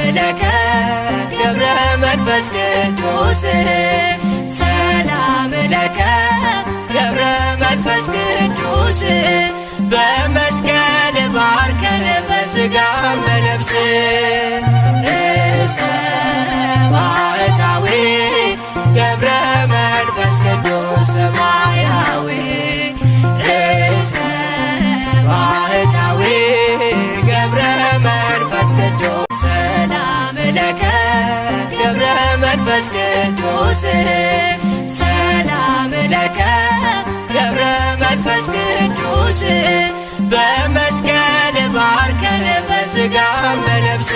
ለከ ገብረ መንፈስ ቅዱስ፣ ሰላም ለከ ገብረ መንፈስ ቅዱስ፣ በመስቀል ባርከን በሥጋ በነፍስ። ርእሰ ባህታዊ ገብረ መንፈስ ቅዱስ ሰማያዊ፣ ርእሰ ባህታዊ ገብረ መንፈስ ቅዱስ። ሰላም ለከ ገብረ መንፈስ ቅዱስ፣ ሰላም ለከ ገብረ መንፈስ ቅዱስ፣ በመስቀል ባርከን በሥጋ በነፍስ።